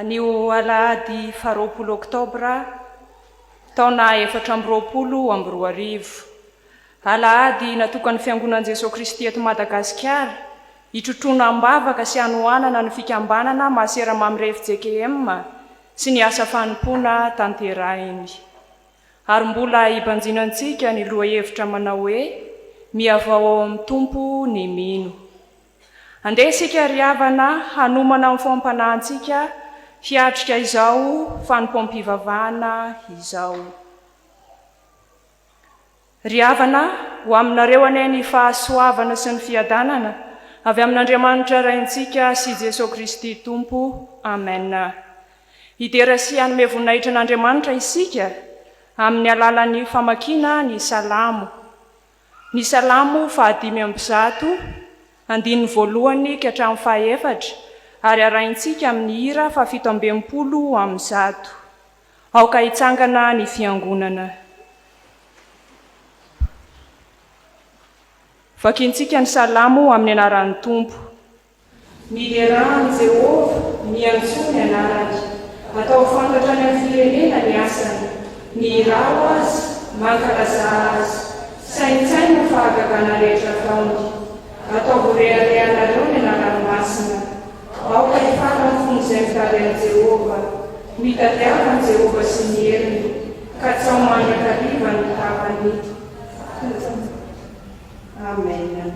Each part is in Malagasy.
Anio alahady faharoapolo oktobra, taona 2024. Alahady natokan'ny Fiangonan'i Jesoa Kristy eto Madagasikara hitrotroana am-bavaka sy hanohanana ny fikambanana Masera Mamirefy JKM sy ny asa fanompoana tanterahiny. Ary mbola hibanjinantsika ny lohahevitra manao hoe Mihavao ao amin'ny Tompo ny mino. Andeha isika ry havana hanomana ny fom-panahintsika hiatrika izao fanompoam-pivavahana izao. Ry havana, ho aminareo anie ny fahasoavana sy ny fiadanana avy amin'Andriamanitra Raintsika sy Jesoa Kristy Tompo. Amen. Hidera sy hanome voninahitra an'Andriamanitra isika amin'ny alalan'ny famakiana ny Salamo. Ny Salamo fahadimy amby zato, andininy voalohany ka hatramin'ny fahaefatra, ary arahintsika amin'ny hira fahafito amby enimpolo amby zato. Aoka hitsangana ny fiangonana. Vakintsika ny Salamo amin'ny anaran'ny Tompo. Miderà an'i Jehovah, miantsoa ny anarany. Ataovy fantatra any amin'ny firenena ny asany. Mihirà ho azy, mankalazà azy. Saintsaino ny fahagagana rehetra ataony. Ataovy ho reharehanareo ny anarany masina. Aoka hifaly ny fon'izay mitady an'i Jehovah. Mitadiava an'i Jehovah sy ny heriny, katsaho mandrakariva ny tavany. Amen.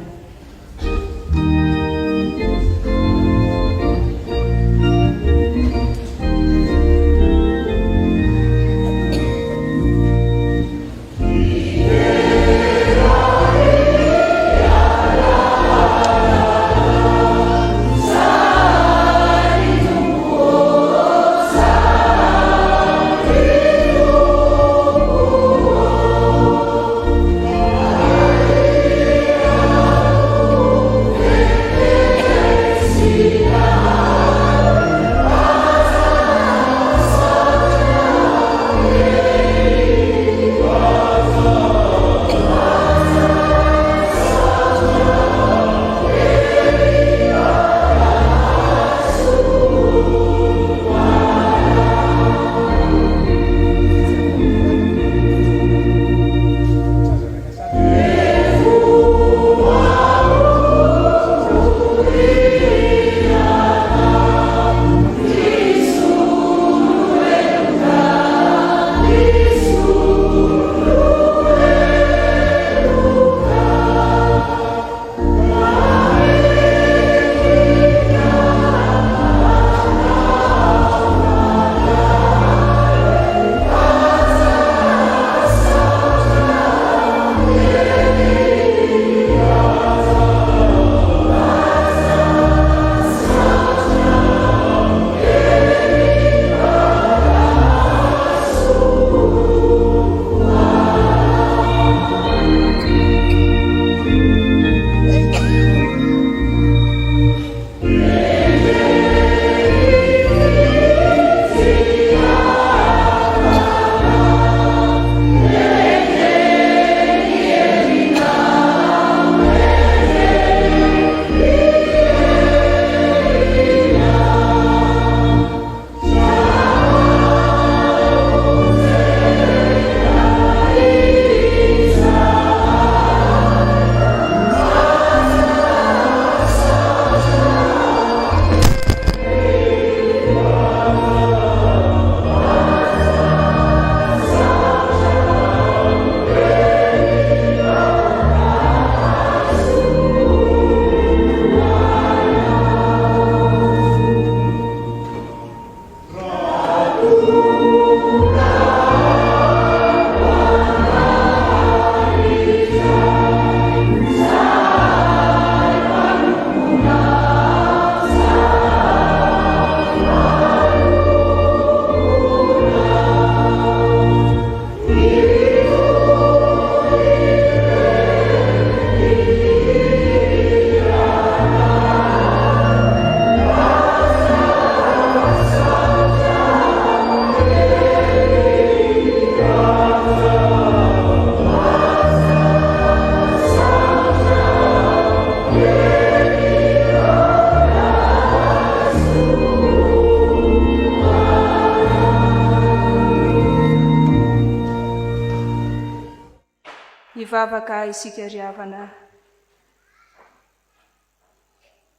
Hivavaka isika ry havana.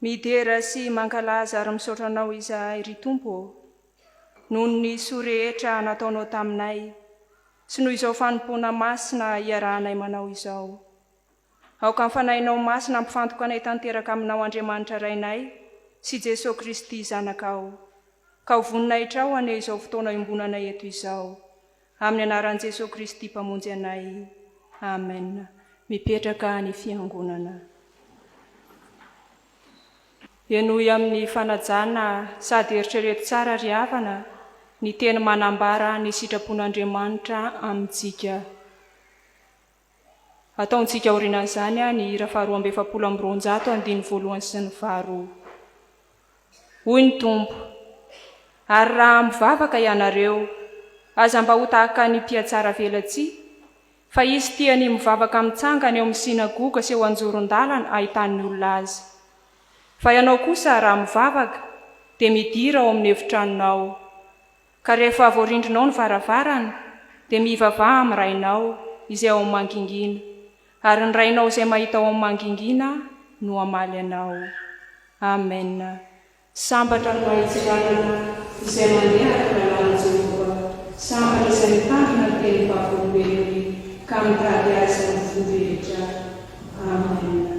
Midera sy mankalaza ary misaotra Anao izahay ry Tompo ô, noho ny soa rehetra nataonao taminay sy noho izao fanompoana masina iarahanay manao izao. Aoka ny Fanahinao Masina hampifantoka anay tanteraka Aminao Andriamanitra Rainay sy Jesoa Kristy Zanakao. Ka ho voninahitrao anie izao fotoana iombonanay eto izao. Amin'ny anaran'i Jesoa Kristy Mpamonjy anay. Amen. Mipetraka ny Fiangonana. Henoy amin'ny fanajana sady eritrereto tsara ry havana ny teny manambara ny sitrapon'Andriamanitra amintsika. Ataontsika aorianan'izany ny hira faharoa amby 240 andininy voalohany sy ny faharoa. Hoy ny Tompo, Ary raha mivavaka ianareo, aza mba ho tahaka ny mpihatsaravelatsihy, fa izy tia ny mivavaka mitsangana eo amin'ny synagoga sy eo an-joron-dalana ahitan'ny olona azy. Fa ianao kosa raha mivavaka, dia midira ao amin'ny efitranonao. Ka rehefa voarindrinao ny varavarana, dia mivavaha amin'ny Rainao izay ao amin'ny mangingina, ary ny Rainao izay mahita ao amin'ny mangingina no hamaly anao. Amen. Sambatra ny mahitsy lalana izay mandeha araka ny lalàn'i Jehovah, sambatra izay mitandrina ny tenin'ny vavolombelony ka mitady azy amin'ny fo rehetra. Amen.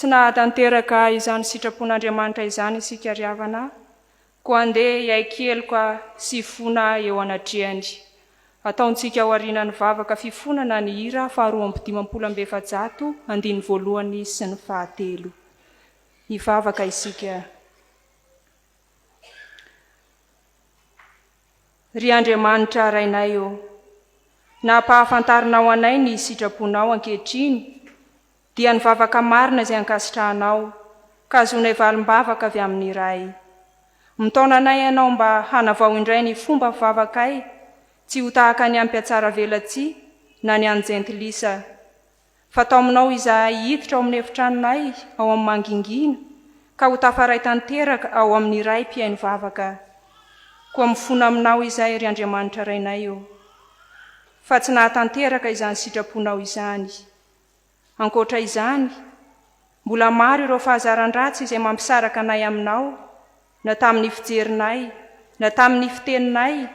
Tsy nahatanteraka izany sitrapon'Andriamanitra izany isika ry havana, koa andeha hiaiky heloka sy hifona eo anatrehany. Ataontsika aorianan'ny vavaka fifonana ny hira faharoa amby dimampolo amby efajato andininy voalohany sy ny fahatelo. Hivavaka isika. Ry Andriamanitra Rainay ô, nampahafantarinao anay ny sitraponao ankehitriny dia ny vavaka marina izay ankasitrahanao ka ahazoanay valim-bavaka avy amin'ny Ray. Mitaona anay Ianao mba hanavao indray ny fomba fivavakay tsy ho tahaka ny an'ny mpihatsaravelatsihy na ny an'ny jentilisa. Fa taominao izahay hiditra ao amin'ny efitranonay ao amin'ny mangingina ka ho tafaray tanteraka ao amin'ny Ray mpihaino vavaka. Koa mifona aminao izahay ry Andriamanitra Rainay ô, fa tsy nahatanteraka izany sitraponao izany. Ankoatra izany, mbola maro ireo fahazaran-dratsy izay mampisaraka anay aminao, na tamin'ny fijerinay, na tamin'ny fiteninay,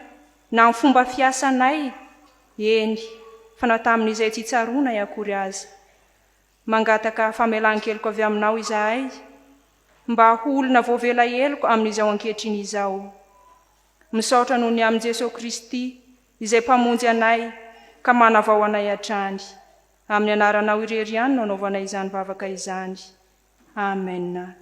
na amin'ny fomba fiasanay, Eny, fa na tamin'izay tsy tsaroanay akory aza. Mangataka famelan-keloka avy aminao izahay, mba ho olona voavela heloka amin'izao ankehitriny izao. Misaotra noho ny amin'i Jesoa Kristy, izay Mpamonjy anay, ka manavao anay hatrany. Amin'ny anaranao irery ihany no anaovanay izany vavaka izany. Amen.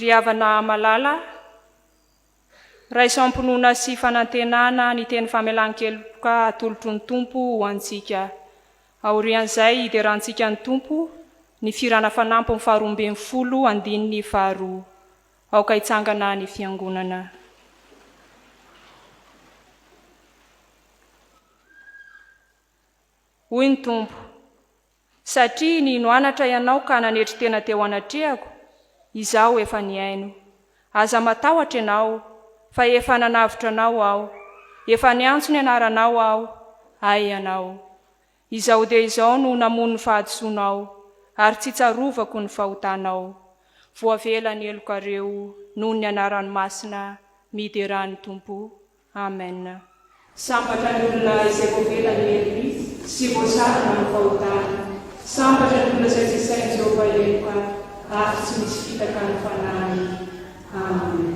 Ry havana malala, raiso am-pinoana sy fanantenana ny teny famelan-keloka atolotry ny Tompo ho antsika. Aorian'izay hiderantsika ny Tompo ny fihirana fanampiny faharoa ambinifolo andininy faharoa. Aoka hitsangana ny fiangonana. Hoy ny Tompo, Satria nino anatra ianao ka nanetry tena teo anatrehako, Izaho efa nihaino. Aza matahotra ianao, fa efa nanavotra anao Aho. Efa niantso ny anaranao Aho, Ahy ianao. Izao dia izao no namono ny fahadisoanao, ary tsy tsarovako ny fahotanao. Voavela ny helokareo noho ny anarany masina, miderà ny Tompo. Amen. Sambatra ny olona izay voavela ny helony sy voasarona ny fahotany. Sambatra ny olona izay tsy sain'i Jehovah heloka ary tsy misy fitaka ny fanahiny. Amen.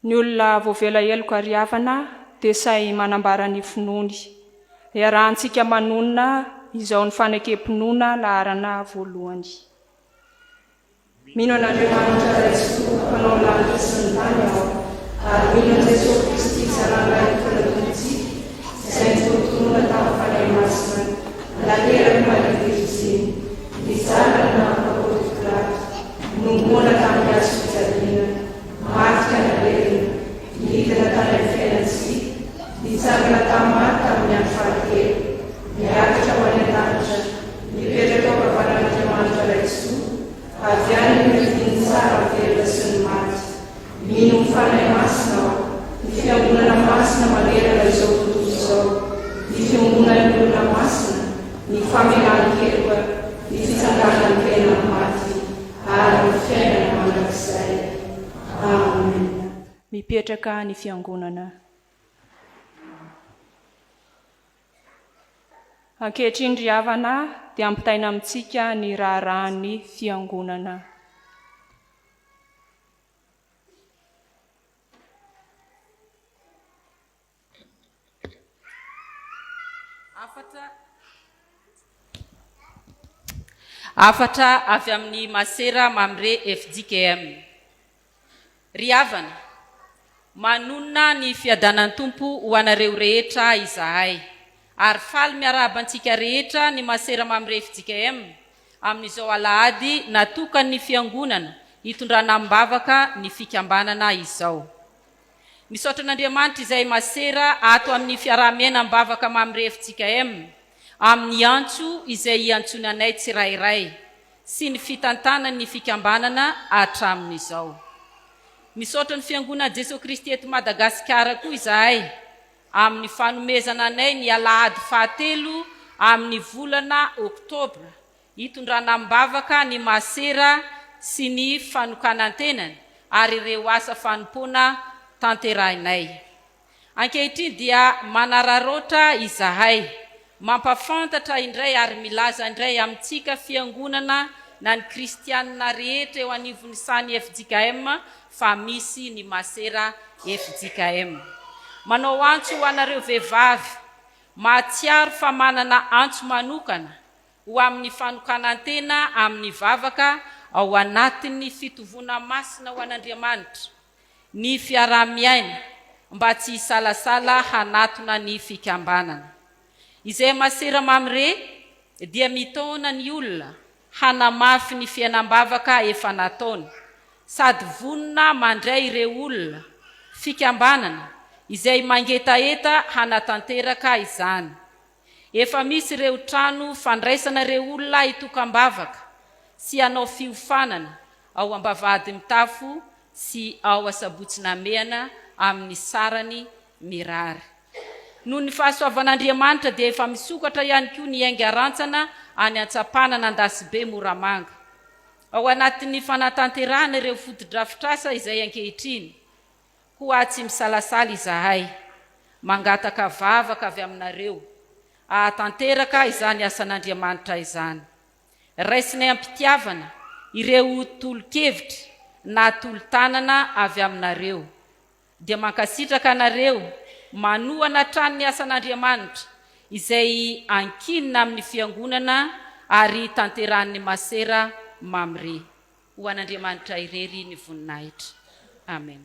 Ny olona voavela heloka ry havana dia sahy manambara ny finoany. Iarahantsika manonona izao ny fanekem-pinoana laharana voalohany. Mino an'Andriamanitra Ray Tsitoha Mpanao ny lanitra sy ny tany aho, ary mino an'i Jesoa Kristy Zanany Lahitokana Tompontsika, izay notonotonona tamin'ny Fanahy Masina, naterak'i Maria Virjiny, nijaly nanampoka Pilato, nomoana tamin'ny hazo fijaliana, maty ka nalevina, nidina tany amin'ny fiainan-tsy hita, nitsangana tamin'ny maty tamin'ny andro fahatelo, niakatra ho any an-danitra, Mipetraka ao ankavanan'Andriamanitra Ray Tsitoha, avy any no hidian'ny tsara ny velona sy ny maty. Mino ny Fanahy Masina aho, ny Fiangonana masina manerana izao tontolo izao, ny fiombonan'ny olona masina, ny famelan-keloka, ny fitsanganan'ny tena amin'ny maty, ary ny fiainana mandrakizay. Amena. Mipetraka ny Fiangonana. Ankehitriny ry havana dia ampitaina amintsika ny raharahan'ny Fiangonana. Hafatra Hafatra avy amin'ny Masera Mamre fjkm. Ry havana, manonona ny fiadanan'ny Tompo ho anareo rehetra izahay, ary faly miarahaba antsika rehetra ny Masera Mamre fjkm amin'izao alahady natokan'ny Fiangonana hitondrana amim-bavaka ny fikambanana izao. Misaotra an'Andriamanitra izay Masera ato amin'ny fiaraha-miaina am-bavaka Mamre fjkm amin'ny antso izay iantsoany anay tsirairay sy ny fitantanany ny fikambanana hatramin'izao. Misaotra ny Fiangonan'i Jesoa Kristy eto Madagasikara koa izahay amin'ny fanomezana anay ny alahady fahatelo amin'ny volana oktobra hitondrana am-bavaka ny masera sy ny fanokanan-tenany ary ireo asa fanompoana tanterahinay. Ankehitriny dia manararaotra izahay mampafantatra indray ary milaza indray amintsika fiangonana na ny kristianina rehetra eo anivon'ny sany fjkm fa misy ny masera fjkm. Manao antso ho anareo vehivavy mahatsiaro fa manana antso manokana ho amin'ny fanokanan-tena amin'ny vavaka ao anatin'ny fitovoana masina ho an'Andriamanitra, ny fiaraha-miaina mba tsy hisalasala hanatona ny fikambanana. Izay masera mamre dia mitaona ny olona hanamafy ny fiainam-bavaka efa nataony sady vonona mandray ireo olona, fikambanana, izay mangetaheta hanatanteraka izany. Efa misy ireo trano fandraisana ireo olona hitokam-bavaka sy hanao fiofanana ao Ambavahadimitafo sy ao Asabotsy Namehana amin'ny sarany mirary. Noho ny fahasoavan'Andriamanitra dia efa misokatra ihany koa ny Ainga Rantsana any Antsapanana Andasibe Moramanga. Ao anatin'ny fanatanterahana ireo fotodrafitrasa izay ankehitriny. Koa tsy misalasala izahay mangataka vavaka avy aminareo hahatanteraka izany asan'Andriamanitra izany. Raisinay am-pitiavana ireo tolo-kevitra na tolo-tanana avy aminareo. Dia mankasitraka anareo manohana hatrany ny asan'Andriamanitra izay ankinina amin'ny Fiangonana ary tanterahan'ny Masera Mamre. Ho an'Andriamanitra irery ny voninahitra. Amen.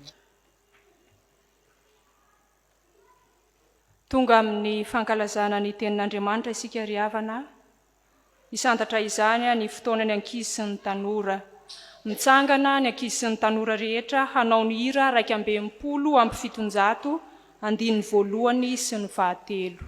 Tonga amin'ny fankalazana ny Tenin'Andriamanitra isika ry havana a. Hisantatra izany ny fotoanan'ny ankizy sy ny tanora. Mitsangana ny ankizy sy ny tanora rehetra hanao ny hira 761, andininy voalohany sy ny fahatelo.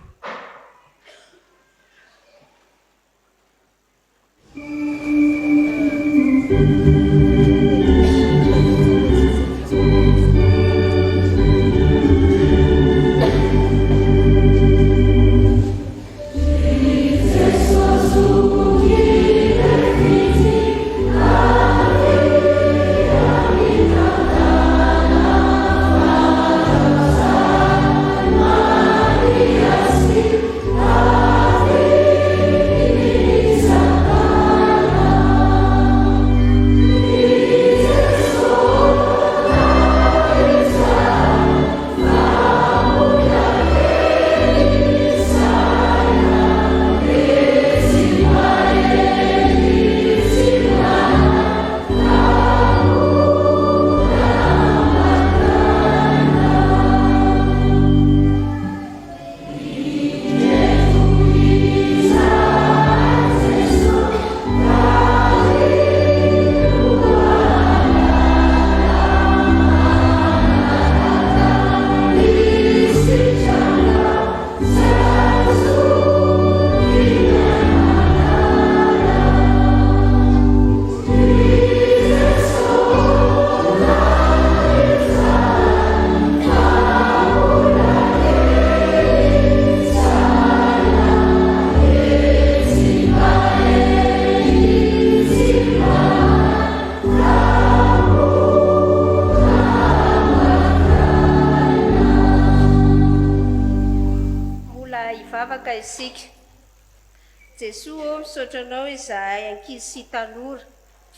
Mbola hivavaka isika. Jesoa ô, misaotra Anao izahay ankizy sy tanora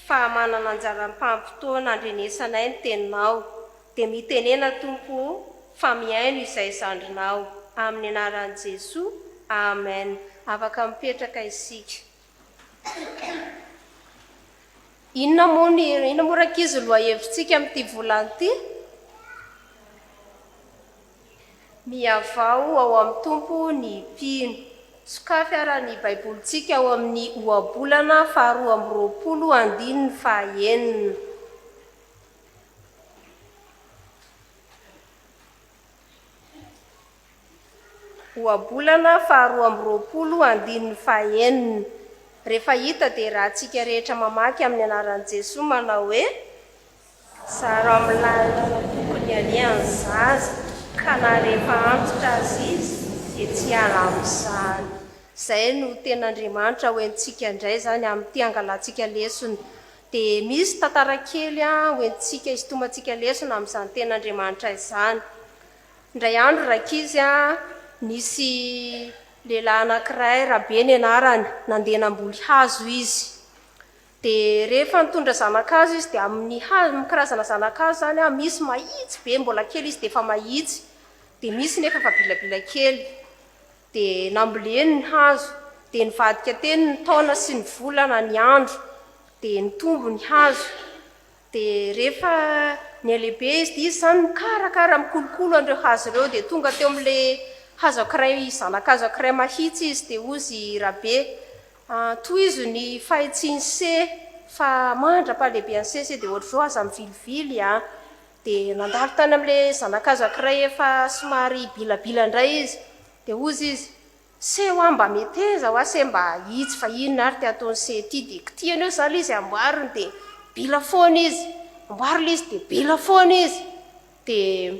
fa manana anjara am-pahampotoana andrenesanay ny Teninao. Dia mitenena Tompo o, fa mihaino izay zandrinao. Amin'ny anaran'i Jesoa, Amen. Afaka mipetraka isika. Inona moa ny, inona moa rankizy ny lohahevitsika amin'ity volana ity? Mihavao ao amin'ny Tompo ny mpino. Sokafy ara ny Baibolintsika ao amin'ny Ohabolana faharoa amby roapolo andininy fahaenina. Ohabolana faharoa amby roapolo andininy fahaenina. Rehefa hita dia rahantsika rehetra mamaky amin'ny anaran'i Jesoa manao hoe. Zaro amin'ny lalana tokony alehan'ny zaza ka na rehefa antitra aza izy dia tsy hiala amin'izany. Izay no tenin'Andriamanitra ho entintsika indray izany amin'ity hangalantsika lesona. Dia misy tantara kely ho entintsika hisintomantsika lesona amin'izany tenin'Andriamanitra izany. Indray andro rankizy nisy lehilahy anankiray, Rabe ny anarany, nandeha namboly hazo izy. Dia rehefa nitondra zana-kazo izy dia amin'ny hazo, amin'ny karazana zana-kazo izany an, misy mahitsy be, mbola kely izy dia efa mahitsy, dia misy nefa efa bilabila kely. Dia namboleny ny hazo, dia nivadika teny ny taona sy ny volana, ny andro, dia nitombo ny hazo. Dia rehefa nihalehibe izy dia izy izany mikarakara, mikolokolo an'ireo hazo ireo, dia tonga teo amin'ilay hazo ankiray, zana-kazo ankiray mahitsy izy, dia hozy Rabe, Tohizo ny fahitsian'i se fa mandra-pahalehibean'i se se dia ohatr'izao aza mivilivily an! Dia nandalo tany amin'ilay zana-kazo ankiray efa somary bilabila indray izy. Dia hozy izy, Se hoa mba meteza hoa se mba ahitsy fa inona ary ty ataon'i se ty? Dia kitihany eo izany ilay izy amboariny dia bila foana izy. Amboary ilay izy dia bila foana izy. Dia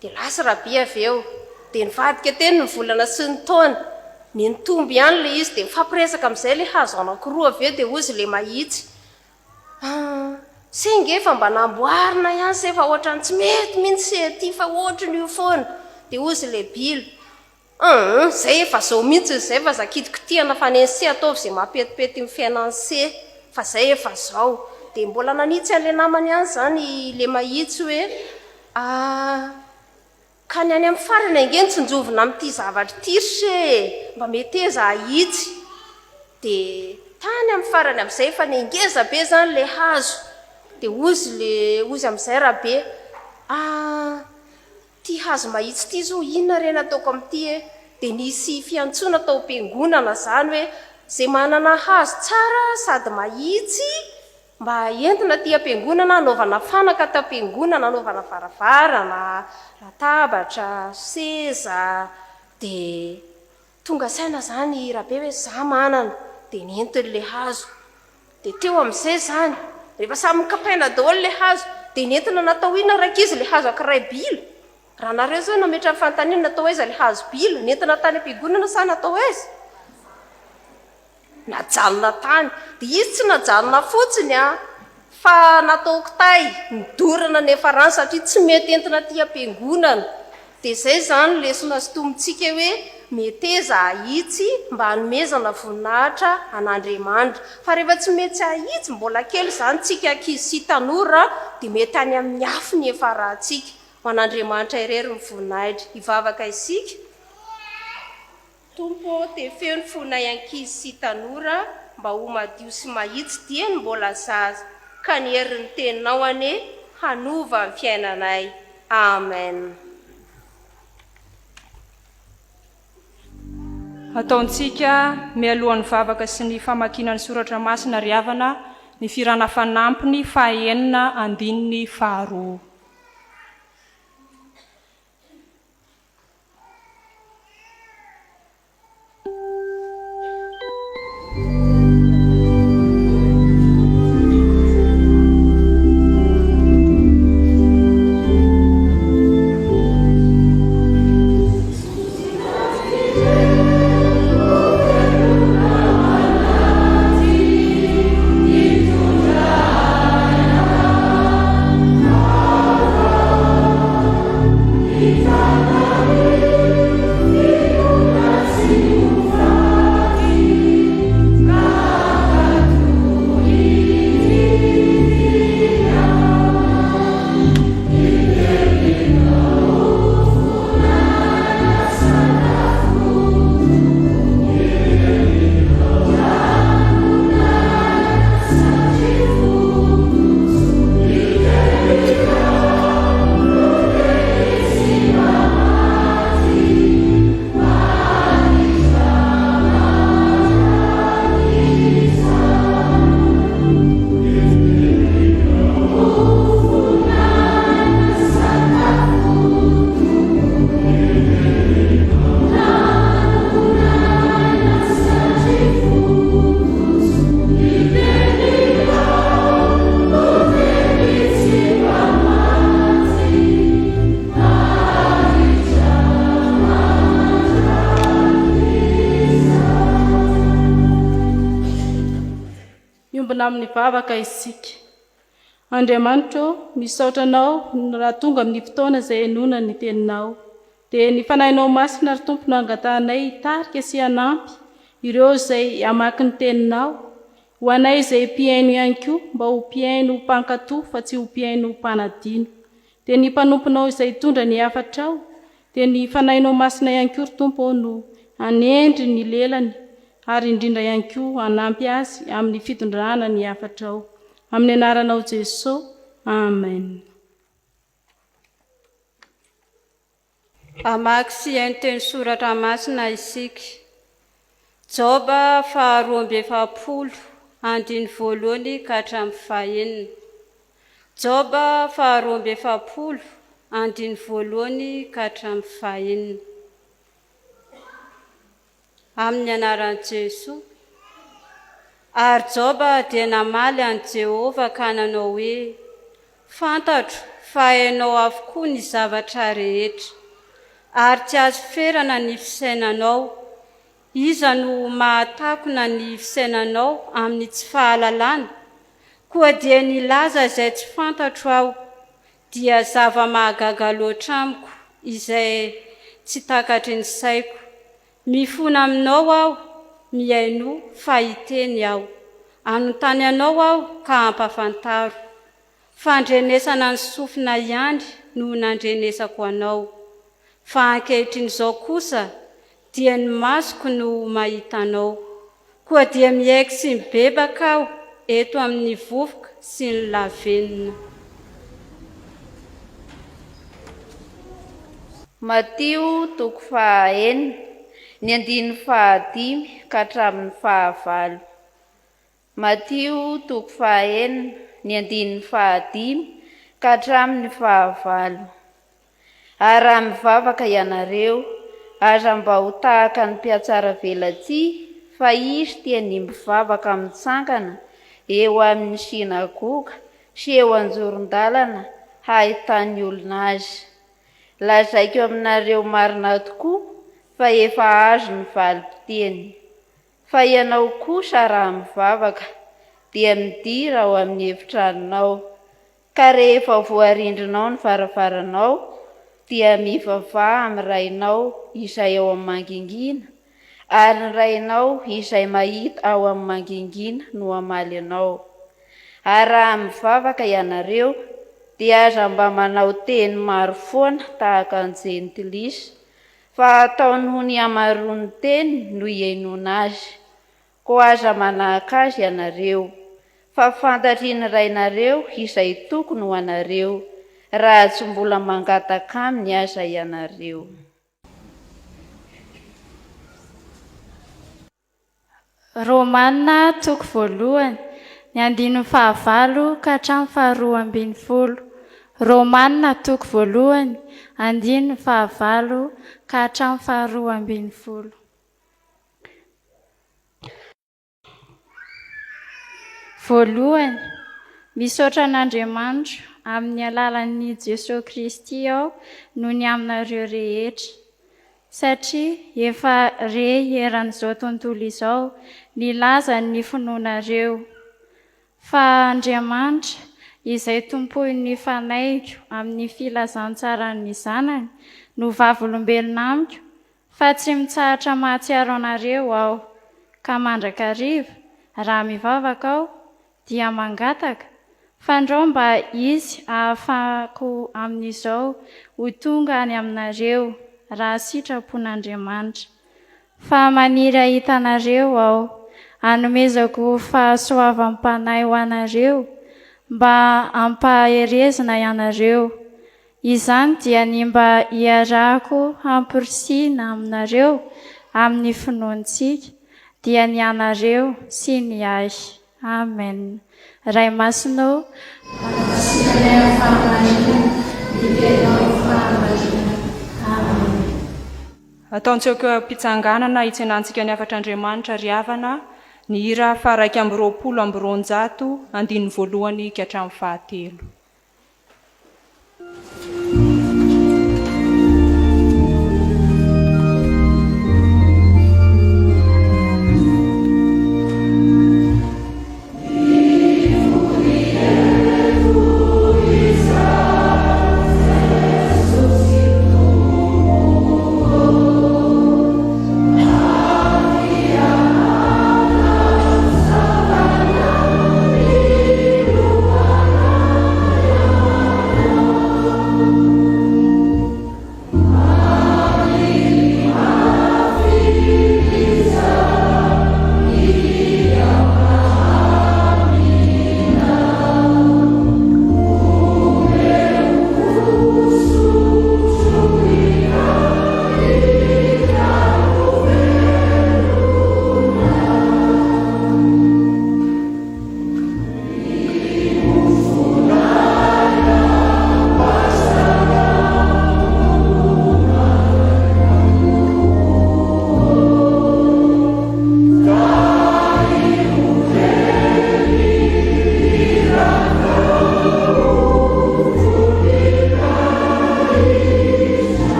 dia lasa Rabi avy eo. Dia nivadika teny ny volana sy ny taona. Nitombo ihany ilay izy dia nifampiresaka amin'izay ilay hazo anankiroa avy eo dia hozy ilay mahitsy, Ah, se nge efa mba namboarina ihany se fa ohatran'ny tsy mety mihitsy se aty fa ohatran'io foana. Dia hozy ilay bila, Hum, zay efa zao mihitsy zay fa za kitikitihana fa nen'i se ataovy zay mampetipety ny fiainan'i se fa zay efa zao. Dia mbola nanitsy an'ilay namany ihany izany ilay mahitsy hoe, Ah, ka ny any amin'ny farany ange no tsinjovina amin'ity zavatra ity ry se e! Mba meteza ahitsy. Dia tany amin'ny farany amin'izay efa nengeza be izany ilay hazo. Dia hozy ilay, hozy amin'izay Rabe, Ah, Ty hazo mahitsy ty zao inona re nataoko amin'ity e? Dia nisy fiantsoana tao am-piangonana zany hoe zay manana hazo tsara sady mahitsy mba entina aty am-piangonana hanaovana fanaka ato am-piangonana, hanaovana varavarana, latabatra, seza, dia Tonga saina izany i Rabe hoe za manana, dia nentiny ilay hazo. Dia teo amin'izay izany, rehefa samy nokapaina daholo ilay hazo, dia nentina natao inona rankizy ilay hazo ankiray bila? Raha nareo izao nametra ny fanontaniana natao aiza ilay hazo bila? Nentina tany am-piangonana sa natao aiza? Najanona tany. Dia izy tsy najanona fotsiny an, fa natao kitay, nodorana niafarany satria tsy mety entina aty am-piangonana. Dia izay izany ny lesona sintomintsika hoe meteza ahitsy mba hanomezana voninahitra an'Andriamanitra. Fa rehefa tsy mety ahitsy, mbola kely izany tsika ankizy sy tanora, dia mety any amin'ny afo ny hiafarantsika. Ho an'Andriamanitra irery ny voninahitra. Hivavaka isika. Tompo ô, tefeo ny fonay ankizy sy tanora mba ho madio sy mahitsy dieny mbola zaza, ka ny herin'ny Teninao anie hanova ny fiainanay. Amen. Ataontsika mialohan'ny vavaka sy ny famakiana ny soratra masina ry havana ny fihirana fanampiny fahaenina andininy faharoa. Hiombona amin'ny vavaka isika. Andriamanitra ô, misaotra Anao raha tonga amin'ny fotoana izay henoina ny Teninao. Dia ny Fanahinao Masina ry Tompo no angatahanay hitarika sy hanampy ireo izay hamaky ny Teninao. Ho anay izay mpihaino ihany koa mba ho mpihaino mpankato fa tsy ho mpihaino mpanadino. Dia ny mpanomponao izay hitondra ny hafatrao, dia ny Fanahinao Masina ihany koa ry Tompo ô no hanendry ny lelany ary indrindra ihany koa hanampy azy amin'ny fitondrana ny hafatrao. Amin'ny anaranao Jeso. Amen. Hamaky sy hihaino teny soratra masina isika. Joba faharoa amby efapolo, andininy voalohany ka hatramin'ny fahenina. Joba faharoa amby efapolo, andininy voalohany ka hatramin'ny fahenina. Amin'ny anaran'i Jesoa. Ary Joba dia namaly an'i Jehovah ka nanao hoe, Fantatro fa hainao avokoa ny zavatra rehetra, ary tsy azo ferana ny fisainanao. Iza no mahatakona ny fisainanao amin'ny tsy fahalalana? Koa dia nilaza izay tsy fantatro aho, dia zava-mahagaga loatra amiko izay tsy takatry ny saiko. Mifona aminao aho, mihainoa fa hiteny aho. Hanontany anao aho ka ampafantaro. Fandrenesana ny sofina ihany no nandrenesako anao. Fa ankehitriny izao kosa dia ny masoko no mahita anao. Koa dia miaiky sy mibebaka aho eto amin'ny vovoka sy ny lavenona. Matio toko fahaenina, ny andininy fahadimy ka hatramin'ny fahavalo. Matio toko fahaenina, ny andininy fahadimy ka hatramin'ny fahavalo. Ary raha mivavaka ianareo, aza mba ho tahaka ny mpihatsaravelatsihy, fa izy tia ny mivavaka mitsangana eo amin'ny synagoga sy eo an-joron-dalana hahitan'ny olona azy. Lazaiko aminareo marina tokoa fa efa azo ny valim-pitiany. Fa ianao kosa raha mivavaka, dia midira ao amin'ny efitranonao, ka rehefa voarindrinao ny varavaranao, dia mivavaha amin'ny Rainao izay ao amin'ny mangingina, ary ny Rainao izay mahita ao amin'ny mangingina no hamaly anao. Ary raha mivavaka ianareo, dia aza mba manao teny maro foana tahaka ny Jentilisa, Fa ataony ho ny hamaroan'ny teny no ihainoana azy. Koa aza manahaka azy ianareo, fa fantatry ny Rainareo izay tokony ho anareo, raha tsy mbola mangataka aminy aza ianareo. Romana toko voalohany, ny andininy fahavalo ka hatramin'ny faharoa ambin'ny folo. Romana toko voalohany, andininy fahavalo ka hatramin'ny faharoa ambin'ny folo. Voalohany, misaotra an'Andriamanitra amin'ny alalan'i Jesoa Kristy aho noho ny aminareo rehetra, satria efa re eran'izao tontolo izao ny lazan'ny finoanareo. Fa Andriamanitra, izay tompoin'ny fanahiko amin'ny filazantsaran'ny Zanany, no vavolombelona amiko Fa tsy mitsahatra mahatsiaro anareo aho, ka mandrakariva, raha mivavaka aho, dia mangataka, fandrao mba hisy ahafahako amin'izao ho tonga any aminareo, raha sitrapon'Andriamanitra. Fa maniry hahita anareo aho, hanomezako fahasoavam-panahy ho anareo, mba hampaherezina ianareo, Izany dia ny mba hiarahako hamporisihina aminareo amin'ny finoantsika, dia ny anareo sy ny ahy. Amen. Ray Masina ô, manamasina anay amin'ny fahamarinana, ny Teninao no fahamarinana. Amen. Ataontsika eo am-pitsanganana hitsenantsika ny hafatr'Andriamanitra ry havana, ny hira faha-221, andininy voalohany ka hatramin'ny fahatelo.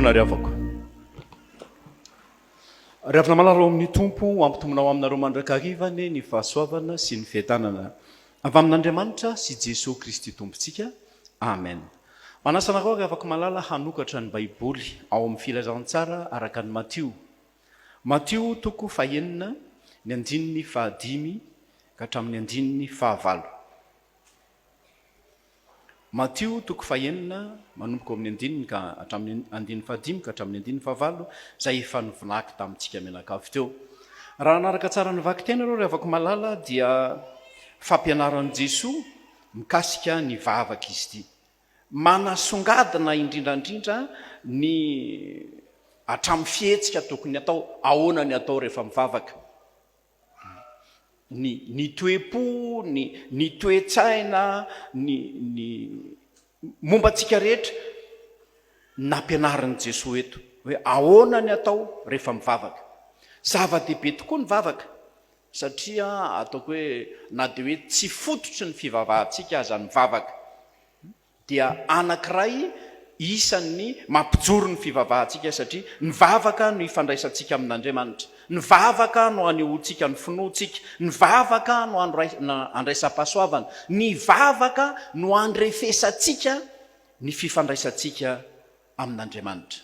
Mitsangana ry havako. Ry havana malala ao amin'ny Tompo, ho ampitomboina ho aminareo mandrakariva anie ny fahasoavana sy ny fiadanana avy amin'Andriamanitra sy Jesoa Kristy Tompontsika. Amen. Manasa anareo ry havako malala hanokatra ny Baiboly ao amin'ny Filazantsara araka an'i Matio. Matio toko fahenina, ny andininy fahadimy ka hatramin'ny andininy fahavalo. Matio toko fahenina, manomboka ao amin'ny andininy ka hatramin'ny andininy fahadimy ka hatramin'ny andininy fahavalo, izay efa novonaky tamintsika mianakavy teo. Raha nanaraka tsara ny vakiteny ianareo ry havako malala dia fampianaran'i Jesoa mikasika ny vavaka izy ity. Manasongadina indrindra indrindra ny hatramin'ny fihetsika tokony atao, ahoana ny atao rehefa mivavaka. Ny ny toe-po, ny ny toe-tsaina, ny ny momba antsika rehetra nampianarin'i Jesoa eto hoe ahoana ny atao rehefa mivavaka. Zava-dehibe tokoa ny vavaka satria ataoko hoe na dia hoe tsy fototry ny fivavahantsika aza ny vavaka dia anankiray isan'ny mampijoro ny fivavahantsika satria ny vavaka no ifandraisantsika amin'Andriamanitra, ny vavaka no anehoantsika ny finoantsika, ny vavaka no andraisam-pahasoavana, ny vavaka no andrefesantsika ny fifandraisantsika amin'Andriamanitra.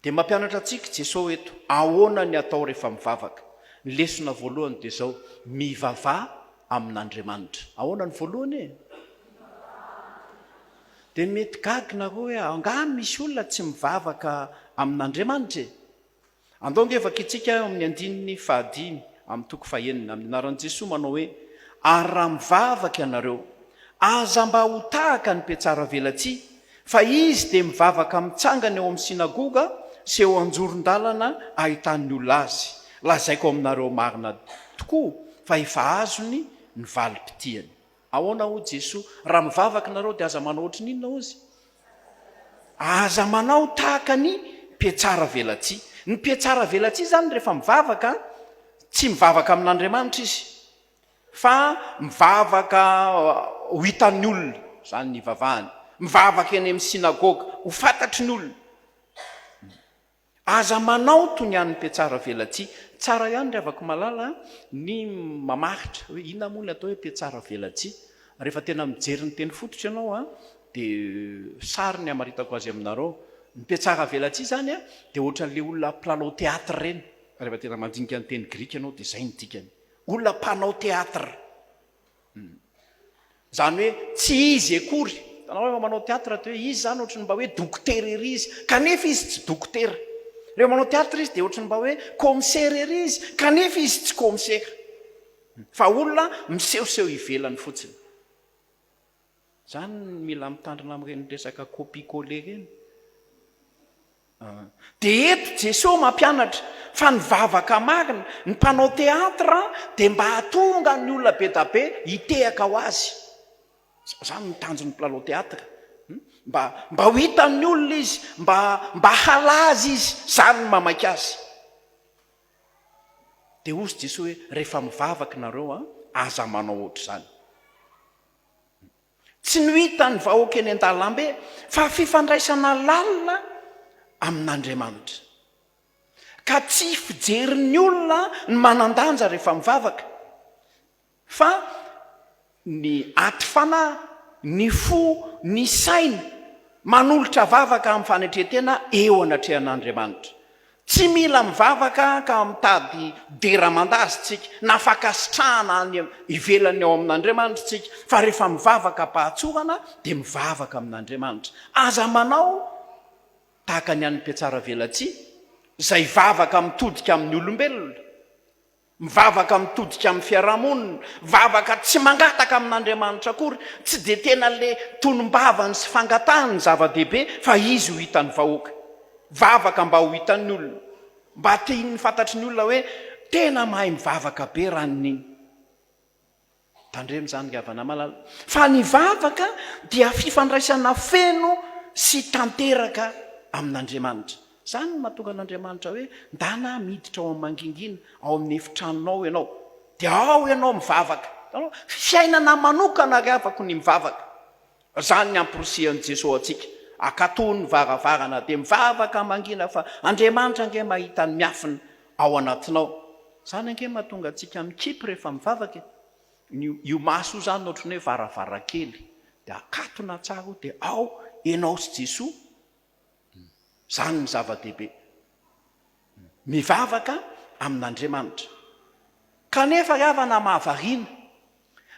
Dia mampianatra antsika Jesoa eto, ahoana ny atao rehefa mivavaka. Ny lesona voalohany dia izao, mivavaha amin'Andriamanitra. Ahoana ny voalohany e? Dia mety gaga nareo hoe angaha misy olona tsy mivavaka amin'Andriamanitra e? Andao ange vakintsika eo amin'ny andininy fahadimy amin'ny toko fahenina, amin'ny anaran'i Jesoa manao hoe, Ary raha mivavaka ianareo, aza mba ho tahaka ny mpiatsara velatsihy, fa izy dia mivavaka mitsangana eo amin'ny synagoga sy eo an-joron-dalana ahitan'ny olona azy. Lazaiko aminareo marina tokoa fa efa azony ny valim-pitiany. Ahoana hoy Jesoa? Raha mivavaka nareo dia aza manao ohatry ny inona hozy? Aza manao tahaka ny mpiatsara velatsihy. Ny mpiatsara velatsihy izany rehefa mivavaka, tsy mivavaka amin'Andriamanitra izy fa mivavaka ho hitan'ny olona, izany ny ivavahany. Mivavaka eny amin'ny synagoga, ho fantatry ny olona. Aza manao toy ny an'ny mpiatsara velatsihy. Tsara ihany ry havako malala ny mamaritra hoe inona moa ny atao hoe mpiatsara velatsihy. Rehefa tena mijery ny teny fototra ianao an, dia sary ny hamaritako azy aminareo. Ny mpiatsara velatsihy izany an, dia ohatran'ilay olona mpilalao théâtre ireny. Rehefa tena mandinika ny teny grika ianao dia izay no dikany. Olona mpanao théâtre. Izany hoe tsy izy akory. Hitanao rehefa manao théâtre dia hoe izy izany ohatry ny mba hoe dokotera ery izy, kanefa izy tsy dokotera. Rehefa manao théâtre izy dia ohatry ny mba hoe commissaire ery izy, kanefa izy tsy commissaire. Fa olona misehoseho ivelany fotsiny. Izany no mila mitandrina amin'ireny resaka copie coller ireny. Dia eto Jesoa mampianatra fa ny vavaka marina, ny mpanao théâtre dia mba hahatonga ny olona be da be hitehaka ho azy. Izany no tanjon'ny mpilalao théâtre. Mba mba ho hitan'ny olona izy, mba mba halaza izy, izany no mamaika azy. Dia hozy Jesoa hoe rehefa mivavaka nareo an, aza manao ohatr'izany. Tsy ny ho hitan'ny vahoaka eny an-dalambe fa fifandraisana lalina amin'Andriamanitra. Ka tsy fijerin'ny olona ny manan-danja rehefa mivavaka fa ny aty fanahy, ny fo, ny saina manolotra vavaka amin'ny fanetren-tena eo anatrehan'Andriamanitra. Tsy mila mivavaka ka mitady dera aman-daza isika, na fankasitrahana any ivelan'ny ao amin'Andriamanitra isika, fa rehefa mivavaka am-pahatsorana dia mivavaka amin'Andriamanitra. Aza manao tahaka ny an'ny mpihatsaravelatsihy, izay vavaka mitodika amin'ny olombelona. Mivavaka mitodika amin'ny fiarahamonina, vavaka tsy mangataka amin'Andriamanitra akory, tsy dia tena le tonom-bavany sy fangatahany ny zava-dehibe fa izy ho hitan'ny vahoaka. Vavaka mba ho hitan'ny olona, mba tian'ny fantatry ny olona hoe tena mahay mivavaka be ranona iny. Tandremo izany ry havana malala. Fa ny vavaka dia fifandraisana feno sy tanteraka amin'Andriamanitra. Izany no mahatonga an'Andriamanitra hoe, ndana miditra ao amin'ny mangingina, ao amin'ny efitranonao ianao. Dia ao ianao mivavaka. Hitanao? Fiainana manokana ry havako ny mivavaka. Izany ny amporisihan'i Jesoa antsika. Akatony ny varavarana dia mivavaka mangina fa Andriamanitra ange mahita ny miafina ao anatinao. Izany ange mahatonga antsika mikipy rehefa mivavaka e. Ny io maso io izany ohatran'ny hoe varavarankely dia akatona tsara io dia ao ianao sy Jesoa. Izany ny zava-dehibe. Mivavaka amin'Andriamanitra. Kanefa ry havana mahavariana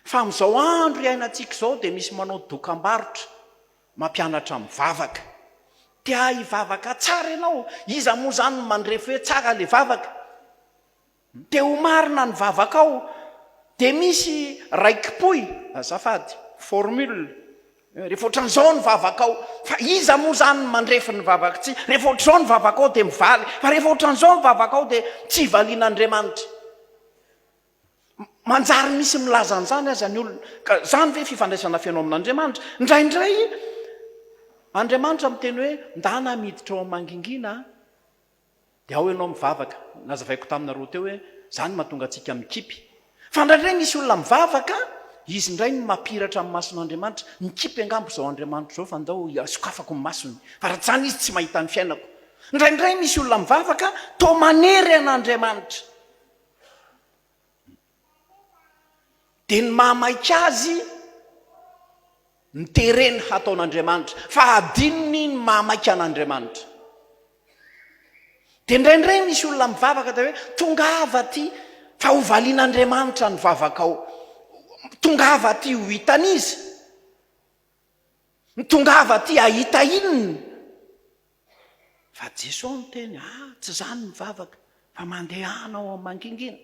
fa amin'izao andro iainantsika izao dia misy manao dokam-barotra mampianatra mivavaka. Te hivavaka tsara ianao, iza moa izany no mandrefy hoe tsara ilay vavaka? Te ho marina ny vavakao dia misy raikipohy, azafady, formule, rehefa ohatran'izao ny vavakao, fa iza moa izany no mandrefy ny vavaka tsy, rehefa ohatr'izao ny vavakao dia mivaly, fa rehefa ohatran'izao ny vavakao dia tsy valian'Andriamanitra. Manjary misy milaza an'izany aza ny olona. Ka izany ve fifandraisana feno amin'Andriamanitra? Indraindray Andriamanitra miteny hoe ndana miditra ao amin'ny mangingina a. Dia ao ianao mivavaka. Nazavaiko taminareo teo hoe izany no mahatonga antsika mikipy. Fa indraindray misy olona mivavaka, izy indray no mampiratra ny mason'Andriamanitra. Mikipy angamba izao Andriamanitra izao fa ndao sokafako ny masony. Fa raha tsy izany izy tsy mahita ny fiainako. Indraindray misy olona mivavaka toa manery an'Andriamanitra. Dia ny mahamaika azy ny tereny hataon'Andriamanitra, fa hadinony ny mahamaika an'Andriamanitra. Dia indraindray misy olona mivavaka dia hoe tongava aty fa ho valian'Andriamanitra ny vavakao. Tongava aty ho hitan'iza? Tongava aty hahita inona? Fa Jesoa niteny, ah, tsy izany ny vavaka, fa mandehana ao amin'ny mangingina.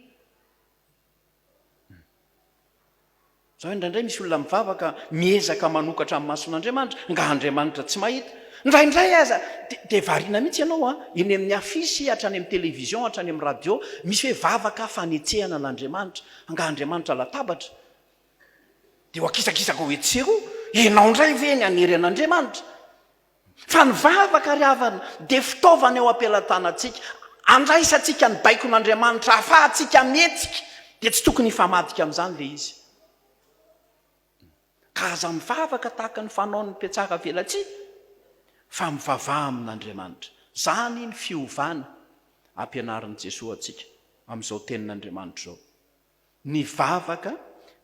Izao indraindray misy olona mivavaka miezaka manokatra ny mason'Andriamanitra, nga Andriamanitra tsy mahita? Indraindray aza dia variana mihitsy ianao an, eny amin'ny afisy, hatrany amin'ny télévision, hatrany amin'ny radio, misy hoe vavaka fanetsehana an'Andriamanitra, nga Andriamanitra latabatra? Dia ho akisakisaka ho etsy sy eroa, ianao indray ve ny hanery an'Andriamanitra? Fa ny vavaka ry havana dia fitaovana eo am-pelatanantsika, andraisantsika ny baikon'Andriamanitra, ahafahantsika mihetsika, dia tsy tokony hifamadika amin'izany ilay izy. Ka aza mivavaka tahaka ny fanaon'ny mpiatsara velatsihy, fa mivavaha amin'Andriamanitra. Izany ny fiovana ampianarin'i Jesoa antsika amin'izao tenin'Andriamanitra izao. Ny vavaka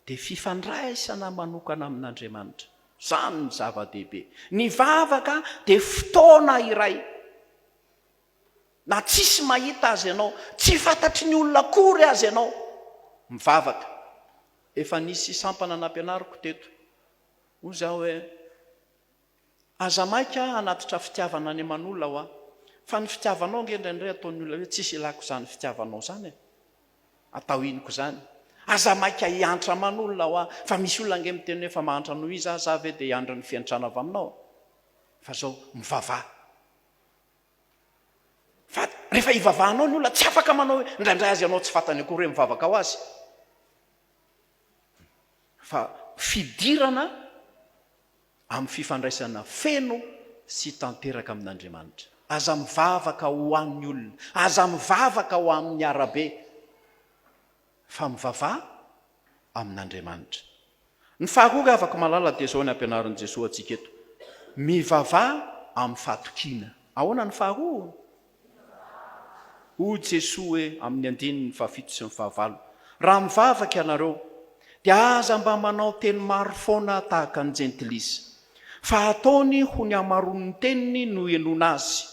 dia fifandraisana manokana amin'Andriamanitra. Izany no zava-dehibe. Ny vavaka dia fotoana iray na tsisy mahita aza ianao, tsy fantatry ny olona akory aza ianao, mivavaka. Efa nisy sampana nampianariko teto. Hoy izaho hoe, Aza maika hanatitra fitiavana any aman'olona hoa, fa ny fitiavanao ange indraindray ataon'ny olona hoe tsisy ilako izany fitiavanao izany e! Atao inoko izany. Aza maika hiantra aman'olona hoa, fa misy olona ange miteny hoe efa mahantra noho iza aza aho ve dia hiandry ny fiantrana avy aminao? Fa zao, mivavaha. Fa rehefa ivavahanao ny olona tsy afaka manao hoe, indraindray aza ianao tsy fantany akory hoe mivavaka ho azy. Fa fidirana amin'ny fifandraisana feno sy tanteraka amin'Andriamanitra. Aza mivavaka ho an'ny olona, aza mivavaka ho amin'ny arabe, fa mivavaha amin'Andriamanitra. Ny faharoa ry havako malala dia izao ny ampianarin'i Jesoa antsika eto, mivavaha amin'ny fahatokiana. Ahoana ny faharoa? Hoy Jesoa hoe amin'ny andininy fahafito sy ny fahavalo, Raha mivavaka ianareo, dia aza mba manao teny maro foana tahaka ny jentilisa, fa ataony ho ny hamaroan'ny teniny no henoina azy.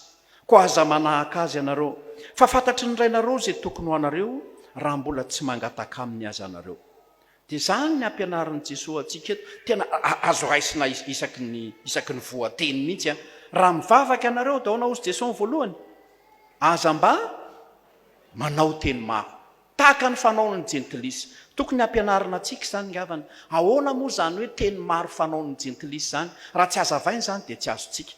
Koa aza manahaka azy ianareo, fa fantatry ny Rainareo izay tokony ho anareo, raha mbola tsy mangataka aminy aza ianareo. Dia izany ny ampianarin'i Jesoa antsika eto, tena azo raisina isaky ny isaky ny voateny mihitsy an. Raha mivavaka ianareo dia ahoana hozy Jesoa ny voalohany? Aza mba manao teny maro. Tahaka ny fanaon'ny jentilisa. Tokony hampianarina antsika izany ny havana. Ahoana moa izany hoe teny maro fanaon'ny jentilisa izany? Raha tsy hazavaina izany dia tsy azontsika.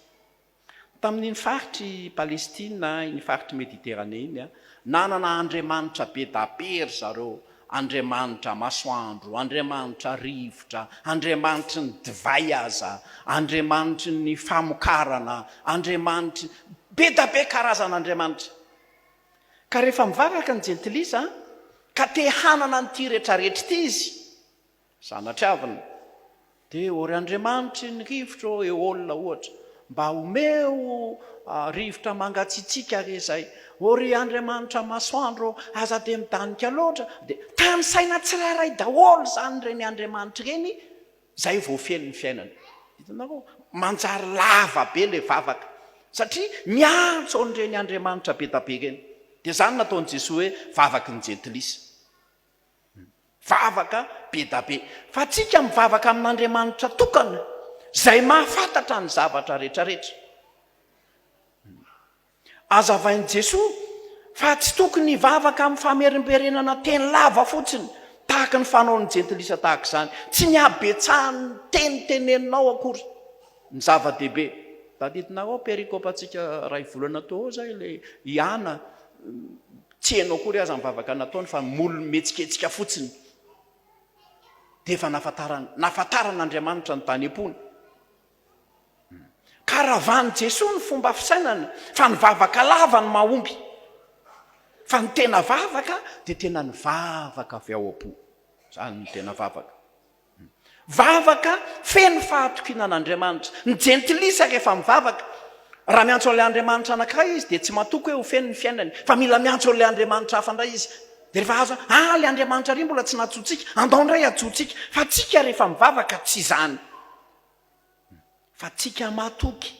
Tamin'iny faritr'i Palestina, iny faritr'i Mediterane iny, nanana andriamanitra be da be ry zareo, andriamanitra masoandro, andriamanitra rivotra, andriamanitry ny divay aza, andriamanitry ny famokarana, andriamanitry, be da be karazana andriamanitra. Ka rehefa mivavaka ny jentilisa, ka te hanana an'ity retraretra ity izy, Zanatriavina. Dia ô ry Andriamanitry ny rivotra ô, Eôla ohatra. mba omeo rivotra mangatsiatsiaka re izay. Ô ry Andriamanitra masoandro ô, aza dia midanika loatra. Dia tanisaina tsirairay daholo izany ireny andriamanitra ireny, izay vao feno ny fiainana. Hitanareo? Manjary lava be ilay vavaka, satria miantso an'ireny andriamanitra be da be ireny. Dia izany nataon'i Jesoa hoe vavaky ny jentilisa. Vavaka be da be. Fa tsika mivavaka amin'Andriamanitra tokana, izay mahafantatra ny zavatra rehetrarehetra. Azavain'i Jesoa fa tsy tokony hivavaka amin'ny famerimberenana teny lava fotsiny, tahaka ny fanaon'ny jentilisa tahaka izany. Tsy ny habetsahan'ny teny teneninao akory ny zava-dehibe. Tadidinareo perikopantsika iray volana teo izay ilay i Ana, Tsy heno akory aza ny vavaka nataony fa molony mihetsiketsika fotsiny dia efa nahafantarany nahafantaran'Andriamanitra ny tany am-pony. Ka ravan'i Jesoa ny fomba fisainana fa ny vavaka lava no mahomby. Fa ny tena vavaka dia tena ny vavaka avy ao am-po. Izany no tena vavaka. Vavaka feno fahatokiana an'Andriamanitra. Ny jentilisa rehefa mivavaka, raha miantso an'ilay Andriamanitra anankiray izy dia tsy matoky hoe ho feno ny fiainany, fa mila miantso an'ilay Andriamanitra hafa indray izy. Dia rehefa azo, ah, ilay Andriamanitra ary mbola tsy nantsointsika, andao indray antsointsika. Fa tsika rehefa mivavaka tsy izany. Fa tsika matoky.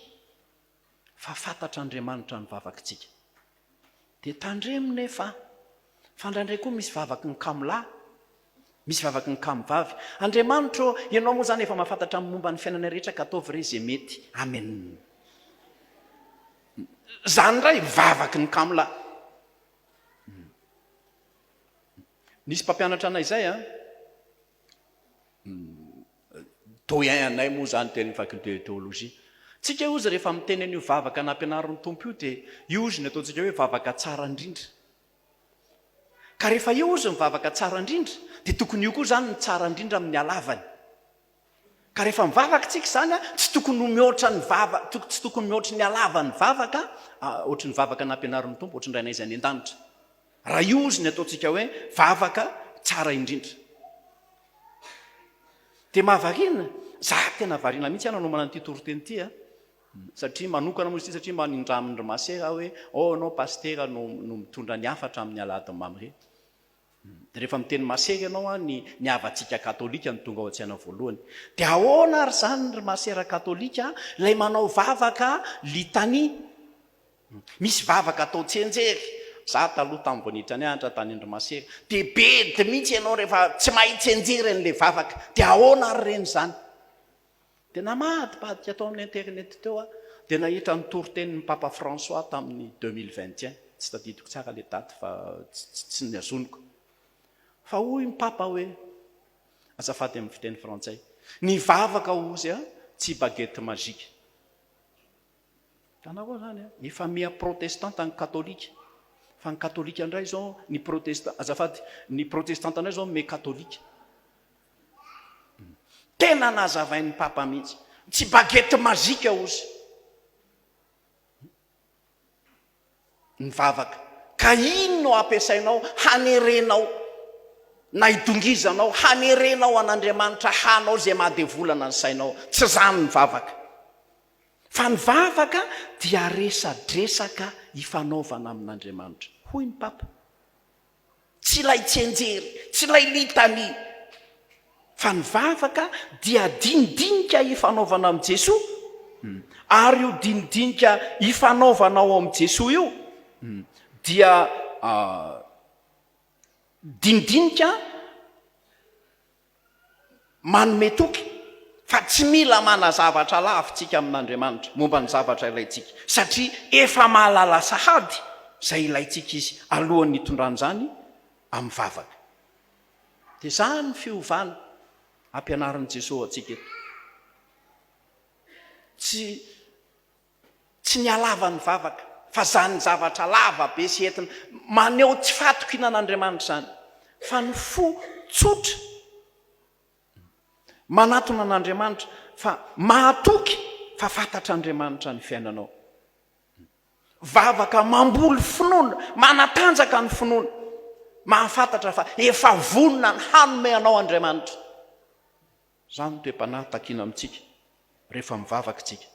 Fa fantatr'Andriamanitra ny vavakitsika. Dia tandremo nefa fa indraindray koa misy vavaky ny kamo lahy, misy vavaky ny kamo vavy. Andriamanitra ô, Ianao moa izany efa mahafantatra ny momba ny fiainanay rehetra ka ataovy re izay mety. Amen. Izany indray vavaky ny kamo lahy. Nisy mpampianatra anay izay an. Doyen anay moa izany teny amin'ny faculté de théologie. Tsika ozy rehefa miteny an'io vavaka nampianarin'ny Tompo io dia io ozy ny ataontsika hoe vavaka tsara indrindra. Ka rehefa io ozy ny vavaka tsara indrindra dia tokony io koa izany ny tsara indrindra amin'ny halavany. Ka rehefa mivavaka tsika izany tsy tokony ho mihoatra ny vava, tsy tokony mihoatry ny halavan'ny vavaka, ohatry ny vavaka nampianarin'ny Tompo, ohatry ny Rainay izay any an-danitra. Raha io ozy ny ataontsika hoe vavaka tsara indrindra. Dia mahavariana, za tena variana mihitsy aho nanomana an'ity toriteny ity a. Satria manokana moa izy ity satria mba nindramin-dry masera aho hoe oh ianao pasitera no no mitondra ny hafatra amin'ny alahadin'ny mamre. Dia rehefa miteny masera ianao an, ny ny havantsika katolika no tonga ao an-tsaina voalohany. Dia ahoana ary izany ry masera katolika ilay manao vavaka litania? Misy vavaka atao tsianjery. Za taloha tamin'ny vao niditra nianatra tany an-dry masera dia bedy mihitsy ianao rehefa tsy mahay tsianjery an'ilay vavaka. Dia ahoana ary ireny izany? Dia namadibadika tao amin'ny internet teo aho dia nahita ny toritenin'ny Papa François tamin'ny 2021. Tsy tadidiko tsara ilay daty fa tsy nihazoniko. Fa hoy ny Papa hoe, azafady amin'ny fiteny frantsay, ny vavaka hozy tsy baguette magique. Hitanareo izany an, efa miha protestanta ny katolika, fa ny katolika indray izao, ny protesta, azafady, ny protestanta indray izao miha katolika. Tena nazavain'ny Papa mihitsy. Tsy baguette magique hozy. Ny vavaka. Ka iny no ampiasainao hanerenao na hidongizanao, hanerenao an'Andriamanitra hanao izay maha devolana ny sainao. Tsy izany ny vavaka. Fa ny vavaka dia resadresaka ifanaovana amin'Andriamanitra. Hoy ny Papa. Tsy ilay tsianjery, tsy ilay litania. Fa ny vavaka dia dinidinika ifanaovana amin'i Jesoa. Ary io dinidinika ifanaovana ao amin'i Jesoa io dia dinidinika Manome toky fa tsy mila manazavatra lavitsika amin'Andriamanitra momba ny zavatra ilaintsika, satria efa mahalala sahady izay ilaintsika Izy alohan'ny hitondrany izany amin'ny vavaka. Dia izany ny fiovana ampianarin'i Jesoa antsika eto. Tsy. Tsy ny halavan'ny vavaka, fa izany zavatra lava be sy entina maneho tsy fahatokiana an'Andriamanitra izany, fa ny fo tsotra manatona an'Andriamanitra fa mahatoky fa fantatr'Andriamanitra ny fiainanao. Vavaka mamboly finoana, manatanjaka ny finoana, mahafantatra fa efa vonona ny hanome anao Andriamanitra. Izany no toe-panahy takiana amintsika rehefa mivavaka isika.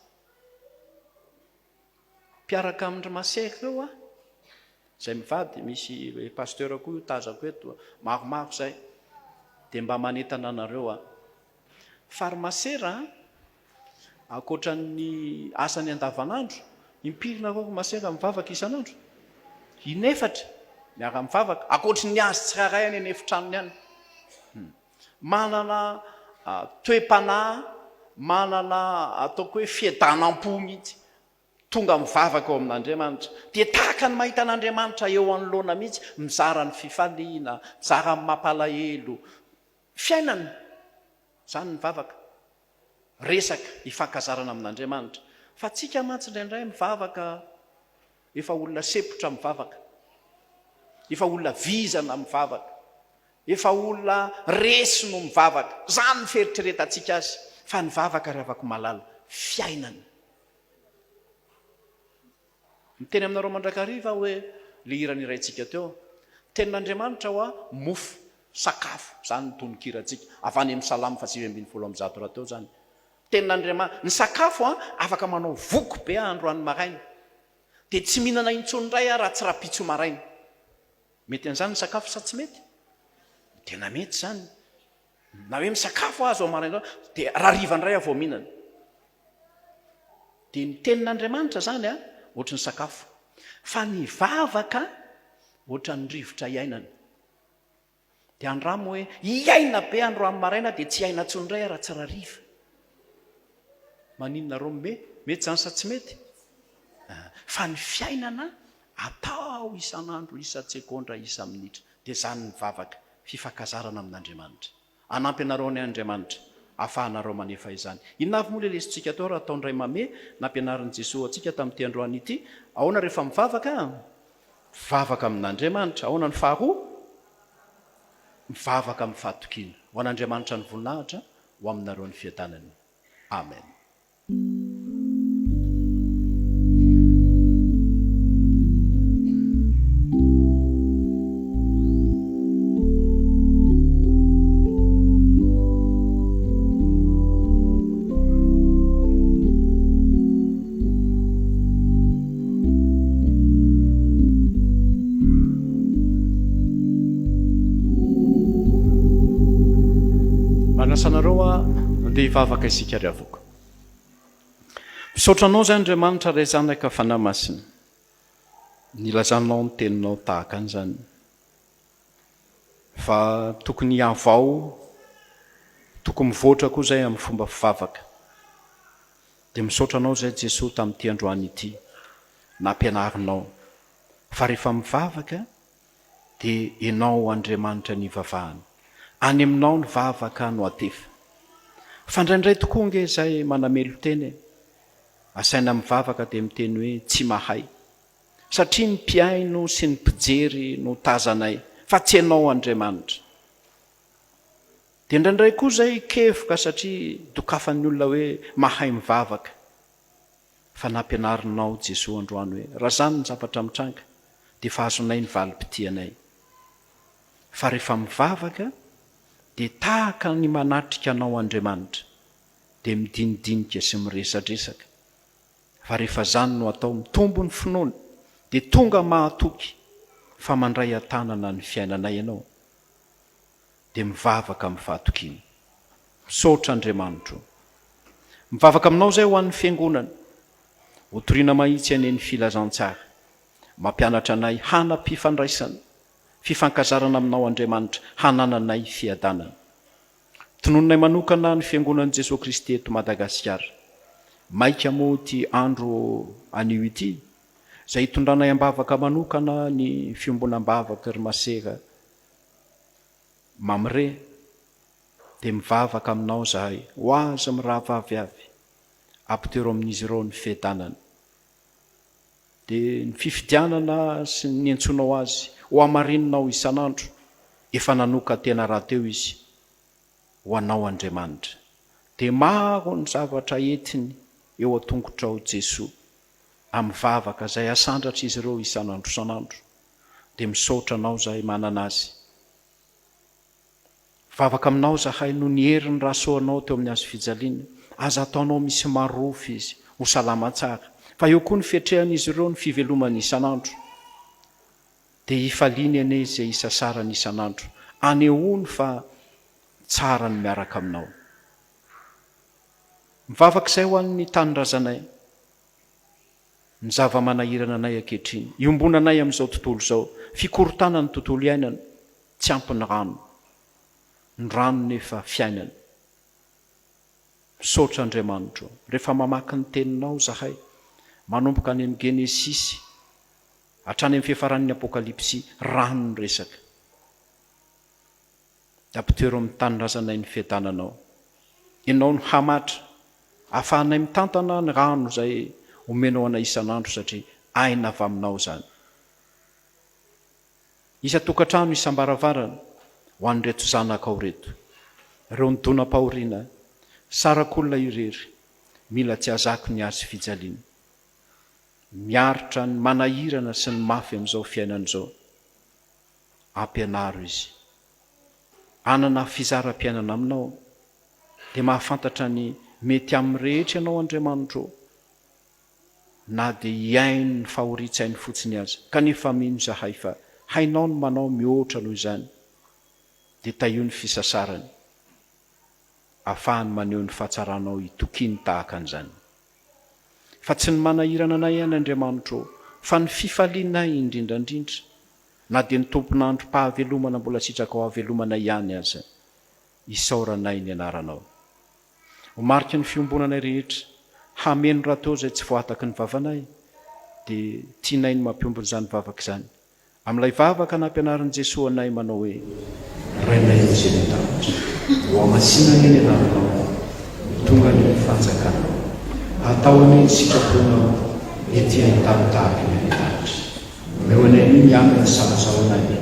Mpiaraka amin-dry Masera ireo aho. Izay mivady, misy pasteur koa io tazako eto, maromaro izay. Dia mba manentana anareo aho. Fa ry Masera a, ankoatra ny asany andavanandro, impiry nareo ry Masera mivavaka isan'andro? Inefatra, miara-mivavaka, ankoatry ny azy tsirairay any an'efitranony any. Manana toe-panahy, manana ataoko hoe fiadanam-po mihitsy. Tonga mivavaka ao amin'Andriamanitra. Dia tahaka ny mahita an'Andriamanitra eo anoloana mihitsy, mizara ny fifaliana, mizara ny mampalahelo. Fiainana izany ny vavaka. Resaka ifankazarana amin'Andriamanitra. Fa tsika mantsy indraindray mivavaka efa olona sempotra mivavaka. Efa olona vizana mivavaka. Efa olona resy no mivavaka. Izany ny fieritreretantsika azy. Fa ny vavaka ry havako malala, fiainana. Miteny aminareo mandrakariva aho hoe, le hira niraintsika teo, Tenin'Andriamanitra hoa mofo, sakafo, izany ny tononkirantsika, avy any amin'ny Salamo faha 119 rahateo izany. Tenin'Andriamanitra, ny sakafo an, afaka manao voky be aho androany maraina, dia tsy mihinana intsony indray aho raha tsy rahampitso maraina. Mety an'izany ny sakafo sa tsy mety? Tena mety izany. Na hoe misakafo aho zao maraina zao, dia rahariva indray aho vao mihinana. Dia ny tenin'Andriamanitra izany an, ohatry ny sakafo. Fa ny vavaka ohatran'ny rivotra iainana. Dia andramo hoe hiaina be androany maraina dia tsy hiaina intsony indray aho raha tsy rahariva. Maninona Romme? Mety izany sa tsy mety? Fa ny fiainana atao isan'andro, isan-tsegondra, isa-minitra. Dia izany ny vavaka, fifankazarana amin'Andriamanitra. Hanampy anareo anie Andriamanitra, ahafahanareo manefa izany. Inona avy moa ilay lesotsika atao raha atao indray mame, nampianarin'i Jesoa antsika tamin'ity androany ity? Ahoana rehefa mivavaka? Mivavaka amin'Andriamanitra. Ahoana ny faharoa? Mivavaka amin'ny fahatokiana. Ho an'Andriamanitra ny voninahitra, ho aminareo ny fiadanany. Amen. Manasa anareo aho andeha hivavaka isika ry havoko. Misaotra anao izay Andriamanitra Ray Zanaka Fanahy Masina. Nilazanao ny teninao tahaka an'izany. Fa tokony hihavao, tokony mivoatra koa izay amin'ny fomba fivavaka. Dia misaotra anao izay Jesoa tamin'ity androany ity nampianarinao fa rehefa mivavaka dia Ianao Andriamanitra no ivavahana. Any aminao ny vavaka no atefa. Fa indraindray tokoa ange izay manamelo-tena e. Asaina mivavaka dia miteny hoe tsy mahay. Satria ny mpihaino sy ny mpijery no tazanay fa tsy Ianao Andriamanitra. Dia indraindray koa izay kevoka satria dokafan'ny olona hoe mahay mivavaka. Fa nampianarinao Jesoa androany hoe raha izany ny zavatra mitranga dia efa azonay ny valim-pitianay. Fa rehefa mivavaka dia tahaka ny manatrika anao Andriamanitra dia midinidinika sy miresadresaka. Fa rehefa izany no atao mitombo ny finoana dia tonga mahatoky fa mandray an-tanana ny fiainanay ianao. dia mivavaka amin'ny fahatokiana. Misaotra Andriamanitro o. Mivavaka aminao izay ho an'ny fiangonana. Hotorina mahitsy anie ny filazantsara. Mampianatra anay hanam-pifandraisana, fifankazarana aminao Andriamanitra, hanananay fiadanana. Tononinay manokana ny Fiangonan'i Jesoa Kristy eto Madagasikara. Maika moa ity andro anio ity, izay hitondranay am-bavaka manokana ny fiombonam-bavaky ry Masera Mamre, dia mivavaka aminao izahay, ho azy mirahavavy avy, ampitero amin'izy ireo ny fiadanana. Dia ny fifidianana sy ny niantsoanao azy ho hamarininao isan'andro, efa nanokan-tena rahateo izy ho anao Andriamanitra. Dia maro ny zavatra entiny eo an-tongotrao Jesoa, amin'ny vavaka izay asandratr'izy ireo isan'andro isan'andro. Dia misaotra anao izahay manana azy. Mivavaka aminao izahay noho ny herin'ny ra soanao teo amin'ny hazo fijaliana. Aza ataonao misy marofy izy. Ho salama tsara. Fa eo koa ny fiatrehan'izy ireo ny fivelomany isan'andro. Dia hifaliany anie izay isasarany isan'andro. Anehoany fa tsara ny miaraka aminao. Mivavaka izay ho an'ny tanindrazanay. Ny zava-manahirana anay ankehitriny, iombonanay amin'izao tontolo izao, fikorontanan'ny tontolo iainana, tsy ampy ny rano. Ny rano nefa fiainana. Misaotra Andriamanitro, rehefa mamaky ny Teninao izahay, manomboka any amin'ny Genesisy hatrany amin'ny fiafaran'ny Apokalypsy, rano ny resaka. Dia ampitoero amin'ny tanindrazanay ny fiadananao. Ianao no hamatra, ahafahanay mitantana ny rano izay omenao anay isan'andro satria aina avy aminao izany. Isan-tokantrano, isam-baravarana, ho an'ireto zanakao ireto. Ireo nidonam-pahoriana, sarak'olona irery, mila tsy hazako ny hazo fijaliana. Miaritra ny manahirana sy ny mafy amin'izao fiainana izao. Ampianaro izy. Hanana fizaram-piainana aminao. Dia mahafantatra ny mety amin'ny rehetra ianao Andriamanitro ô. Na dia hihaino ny fahorian-tsainy fotsiny aza. Kanefa mino izahay fa hainao ny manao mihoatra noho izany. Dia tahio ny fisasarany. Afahany maneho ny fahatsaranao itokiany tahaka an'izany. Fa tsy ny manahirana anay ihany Andriamanitro ô, fa ny fifalianay indrindra indrindra, na dia ny tompon'androm-pahavelomana mbola sitrakao hahavelomanay ihany aza. Isaoranay ny anaranao. Ho mariky ny fiombonanay rehetra, hameno rahateo izay tsy voahataky ny vavanay, dia tianay ny mampiombona izany vavaka izany amin'ilay vavaka nampianarin'i Jesoa anay manao hoe. Rainay izay any an-danitra, hohamasina anie ny anaranao, ho tonga anie ny fanjakanao, hatao anie ny sitraponao ety an-tany tahaka ny any an-danitra. Omeo anay anio ny hanina sahaza ho anay,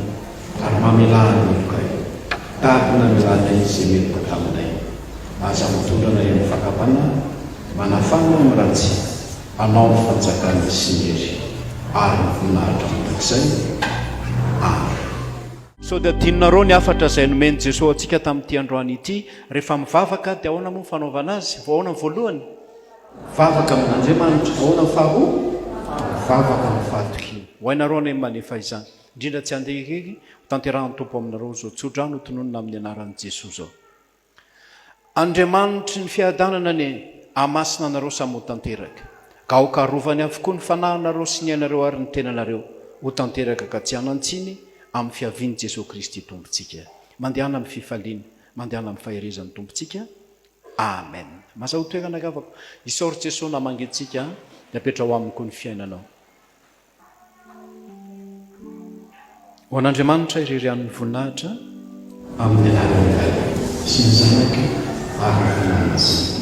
ary mamelà ny helokay, tahaka ny namelanay izay meloka taminay. Aza mitondra anay amin'ny fakam-panahy, manafana amin'ny ratsy, Anao ny fanjakana sy ny hery ary ny voninahitra mandrakizay. Amen. Sao dia adinonareo ny hafatra izay nomen'i Jesoa antsika tamin'ity androany ity? Rehefa mivavaka dia ahoana moa ny fanaovana azy? Ahoana ny voalohany? Mivavaka amin'Andriamanitra. Ahoana ny faharoa? Mivavaka amin'ny fahatokiana. Ho hainareo anie ny manefa izany. Indrindra tsy handeha irery, ho tanterahan'ny Tompo aminareo izao tsodrano hotononina amin'ny anaran'i Jesoa izao. Andriamanitry ny fiadanana anie hahamasina anareo samy ho tanteraka, ka aoka harovany avokoa ny fanahinareo sy ny ainareo ary ny tenanareo ho tanteraka ka tsy hanan-tsiny amin'ny fiavian'i Jesoa Kristy Tompontsika. Mandehana amin'ny fifaliana, mandehana amin'ny faherezan'ny Tompontsika. Amen. Mazahoa toerana ry havako. Isaory Jesoa namangy antsika dia apetraho aminy koa ny fiainanao. Ho an'Andriamanitra irery ihany ny voninahitra. Amin'ny anaran'ny Ray sy ny Zanaka ary ny Fanahy Masina.